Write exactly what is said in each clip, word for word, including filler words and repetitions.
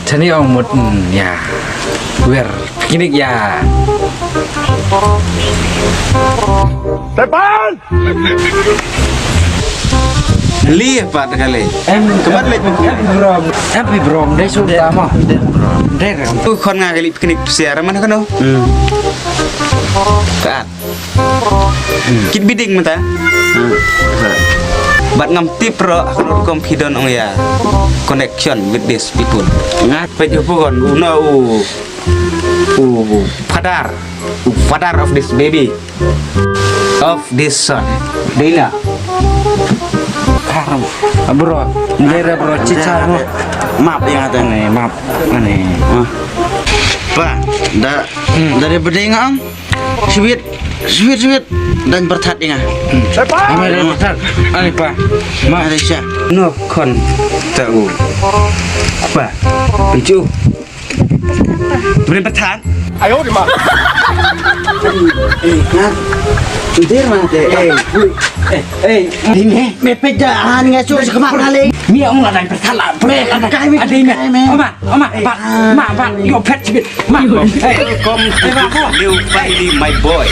Tani ong mut, mm, ïa. Wer picnic ïa. Tepan! Li pat kali. Em, kemat lek em bro. Em pi bro, dei su da ma. Dei ram. Tu khon nga kali picnic psiar mana kano. Hmm. Kat. Kit biding mata. Hmm. Bad ngam tip ro aku confident ong ïa connection with these people. Ngat pe jupu kon. Una u u father, u father of this baby, of this son. Dina. Karam. Bro, nera bro, cica mo. Map ïa tane, map. Ane. Pa, da da de beding ang. Sweet, sweet, sweet. Dan bertat ïa. Ame dan bertat. Ane pa. Ma ada sya. No kon. Tahu. Pa. Pintu. Beri bertat. Ayo di ma. Eh, ngat. Dir mana te? Eh. Eh, eh, ini me peja han ngasu sekemak kali. Mi ong la dan bertat la. Bre, ada ini. Oma, oma, ba, ma, ba, yo pet sibit. Ma. Welcome to this new family, my boy.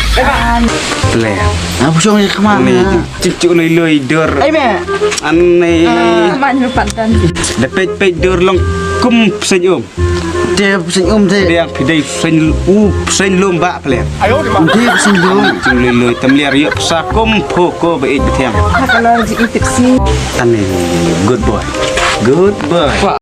Player. Apa song ni kemana? Ni cucu ni lui dur. Ai me. Ani. Man lu pantan. Da pej pej dur long kum pseng um. Te pseng um te. Dia pidai pseng u pseng lum ba player. Ayo di ma. Te pseng lum. Cung lui lui tamliar yuk sa kum pho ko ba ik betiang. Kalau di intip si. Ani good boy. Good boy.